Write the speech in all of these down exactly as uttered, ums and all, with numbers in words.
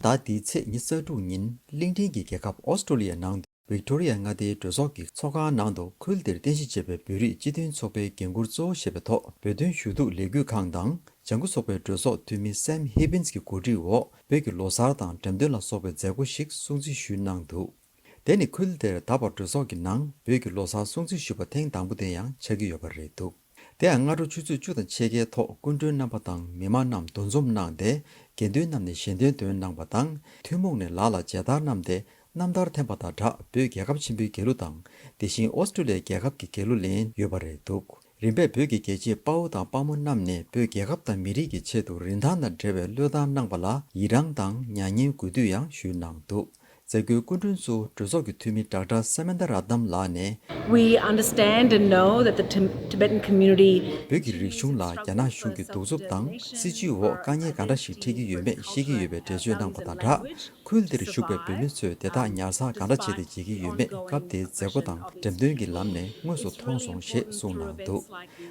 ཟླ་འདིའི་ཚེས་ཉི་ཤུ་རྩ་དྲུག་ཉིན་གླིང་ཕྲན་གྱི་རྒྱལ་ཁབ་ཨོ་སི་ཀྲོ་ལི་ཡའི་ནང་དུ་ཝིག་ཏོ་རི་ཡ་མངའ་སྡེའི་གྲོས་ཚོགས་ཀྱི་ཚོགས་ཁང་ནང་དུ་ཁུལ་དེར་རྟེན་གཞི་བྱས་པའི་བོད་རིགས་སྤྱི་མཐུན་ཚོགས་པའི་འགན་འཁུར་གཙོ་བོ་བཞེས་པའི་ཐོག་བོད་དོན་ཞུ་གཏུག་ལས་འགུལ་ཁང་དང་ལྗང་ཁུ་ཚོགས་པའི་གྲོས་ཚོགས་འཐུས་མི་སེམ་ཧི་བྷིན་སི་གི་གོ་སྒྲིག་འོག་བོད་ཀྱི་ལོ་གསར་དང་འགྲེམས་སྟོན་ལ་སོགས་པའི་མཛད་སྒོ་ཞིག་སྲུང་བརྩི་ཞུས་གནང་འདུག་དེ་ནི་ཁུལ་དེར་ད་བར་གྲོས་ཚོགས་ཀྱི་ནང་བོད་ཀྱི་ལོ་གསར་སྲུང་བརྩི་ཞུས་པ་ཐེངས་དང་པོ་དེ་ཡང་ཆགས་ཀྱི་ཡོད་པ་རེད་འདུག་དེ་ཡང་སྔ་དྲོ་ཆུ་ཚོད་བཅུ་དང་ཕྱེད་ཀའི་ཐོག་སྐུ་མགྲོན་རྣམ་པ་དང་མི་མང་རྣམས་འདུ་འཛོམས་གནང་སྟེ། དགེ་འདུན་རྣམས་ནས་ཞལ་འདོན་འདོན་གནང་བ་དང་། ཐུན་མོང་ནས་ལ་ལ་མཇལ་དར་བསྣམས་ཏེ། རྣམ་ཐར་འཐེན་པ་དང་སྦྲགས་བོད་རྒྱལ་ཁབ་ཆེན་པོའི་རྒྱལ་གླུ་དང་། དེ་བཞིན་ཨོ་སི་ཀྲོ་ལི་ཡའི་རྒྱལ་ཁབ་ཀྱི་རྒྱལ་གླུ་ལེན་ཡོད་པ་རེད་འདུག་རིམ་པས་བོད་ཀྱི་རྒྱལ་གཅེས་དཔའ་བོ་དང་དཔའ་མོ་རྣམས་ནས་བོད་རྒྱལ་ཁབ་དང་མི་རིགས་ཀྱི་ཆེད་དུ་རིན་ཐང་དང་འབྲེལ་བའི་བློས་བཏང་གནང་པ་ལ་ཡི་རངས་དང་མྱ་ངན་གུས་འདུད་ཡང་ཞུས་གནང་འདུག་མཛད་སྒོའི་སྐུ་མགྲོན་ཚོ་གྲོས་ཚོགས་ཀྱི་འཐུས་མི་ཌོག་ཊར་སེ་མན་ཐ་ར་ཏམ་ལགས་ནས། We understand and know that the Tim- Tibetan community བོད་ཀྱི་རིག་གཞུང་ལ་རྒྱ་ནག་གཞུང་གི་གདུག་རྩུབ་དང་སྲིད་བྱུས་འོག་དཀའ་ངལ་གང་འདྲ་ཞིག་འཕྲད་ཀྱི་ཡོད་མེད་ཤེས་ཀྱི་ཡོད་པའི་འགྲེལ་བརྗོད་གནང་པ་དང་སྦྲགས། ཁུལ་འདིར་བཞུགས་པའི་བོད་མི་ཚོས་དེ་དག་ཉར་ཚགས་གང་འདྲ་བྱས་ཏེ་བྱེད་ཀྱི་ཡོད་མེད་སྐབས་དེའི་མཛད་སྒོ་དང་འགྲེམས་སྟོན་གྱི་ལམ་ནས་དངོས་སུ་མཐོང་སོང་ཞེས་གསུངས་གནང་འདུག་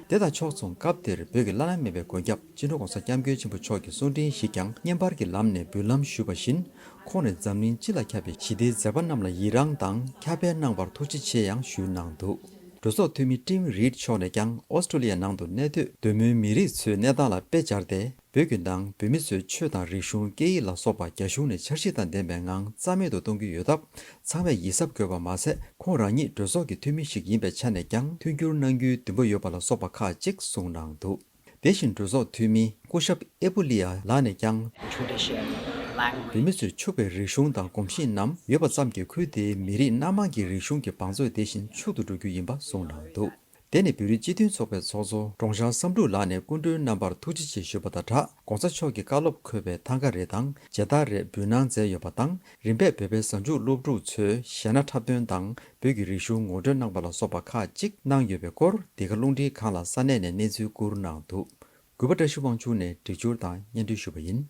དེ་དང་ཕྱོགས་མཚུངས་སྐབས་དེར་བོད་ཀྱི་བླ་ན་མེད་པའི་མགོན་སྐྱབས་སྤྱི་ནོར་༸གོང་ས་༸སྐྱབས་མགོན་ཆེན་པོ་མཆོག་གི་གསུང་འཕྲིན་ཞིག་ཀྱང་བརྙན་པར་གྱི་ལམ་ནས་འབུལ་ལམ་ཞུས་པ་བཞིན། ཁོང་ནས་འཛམ་གླིང་སྤྱི་ལ་ཁྱབ་པའི་ཞི་བདེའི་མཛད་པ་རྣམས་ལ་ཡི་རངས་དང་ཁྱབ་སྤེལ་གནང་བར་ཐུགས་རྗེ་ཆེ་ཡང་ཞུས་གནང་འདུག་གྲོས་ཚོགས་འཐུས་མི་ཊིམ་རིཌ་མཆོག་ནས་ཀྱང་ཨོ་སི་ཀྲོ་ལི་ཡ་ནང་དུ་གནས་སྡོད་འདོད་མོས་མི་རིགས་ཚོའི་གནས་སྟངས་ལ་དཔེ་སྦྱར་ཏེ། བོད་ཀྱི་ནང་བོད་མི་ཚོའི་ཆོས་དང་རིག་གཞུང་སྐད་ཡིག་ལ་སོགས་པ་རྒྱ་གཞུང་ནས་འཆར་གཞི་དང་ལྡན་པའི་ངང་རྩ་མེད་དུ་གཏོང་གི་ཡོད་སྟབས། ཚང་མས་ཡིད་གཟབ་དགོས་པ་མ་ཟད། ཁོང་རང་ཉིད་གྲོས་ཚོགས་ཀྱི་འཐུས་མི་ཞིག་ཡིན་པའི་ཆ་ནས་ཀྱང་མཐུན་འགྱུར་གནང་རྒྱུའི་འདུན་པ་ཡོད་པ་ལ་སོགས་པ་ཁག་ཅིག་གསུངས་གནང་འདུག་དེ་བཞིན་གྲོས་ཚོགས་འཐུས་མི་སྐུ་ཞབས་ཨེ་པུ་ལི་ཡ་ལགས་ནས་ཀྱང་། Tradition, language. བོད་མི་ཚོས་ཕྱུག་པའི་རིག་གཞུང་དང་གོམས་གཤིས་རྣམས་ཡོད་པ་ཙམ་གྱིས་ཁུལ་དེའི་མི་རིགས་སྣ་མང་གི་རིག་གཞུང་གི་བང་མཛོད་དེ་བཞིན་ཕྱུག་ཏུ་འགྲོ་རྒྱུ་ཡིན་པ་གསུངས་གནང་འདུག་དེ་ནི་བོད་རིགས་སྤྱི་མཐུན་ཚོགས་པའི་ཚོགས་གཙོ་ཀྲོང་ཤར་བསམ་འགྲུབ་ལགས་ནས་སྐུ་མགྲོན་རྣམ་པར་ཐུགས་རྗེ་ཆེ་ཞུས་པ་དང་སྦྲགས། ༸གོང་ས་མཆོག་གི་བཀའ་སློབ་འཁོད་པའི་ཐང་ག་རེ་དང་མཇལ་དར་རེ་འབུལ་གནང་མཛད་ཡོད་པ་དང་། རིམ་པས་བོད་པའི་གཟའ་མཇུག་སློབ་ཕྲུག་ཚོས་གཞས་སྣ་འཁྲབ་སྟོན་དང་། བོད་ཀྱི་རིག་གཞུང་ངོ་སྤྲོད་གནང་པ་ལ་སོགས་པ་ཁག་ཅིག་གནང་ཡོད་པའི་སྐོར་འདི་ག་རླུང་འཕྲིན་ཁང་ལ་ས་གནས་ནས་གནས་ཚུལ་བསྐུར་གནང་འདུག་གུས་པ་བཀྲ་ཤིས་དབང་ཕྱུག་ནས་སྒྲིག་སྦྱོར་དང་སྙན་སྒྲོན་ཞུས་པ་ཡིན།